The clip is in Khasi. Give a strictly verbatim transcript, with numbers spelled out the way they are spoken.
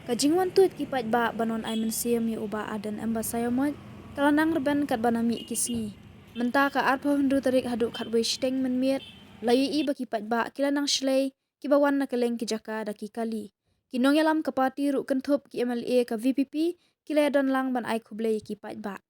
Ka jingwan tuid ki paidbah ban wan ai mynsiem ïa u Bah Ardent M Basaiawmoit ka la nang rben katba na mih ki sngi. Mynta ka arphew hynriew tarik haduh khatwei shiteng mynmiet la ïohi ba ki paidbah ki la nang shlei kiba wan na kylleng ki jaka da ki kali. Ki nongïalam ka party ruh kynthup ki M L A ka V P P ki la ïadon lang ban ai khublei ïa ki paidbah.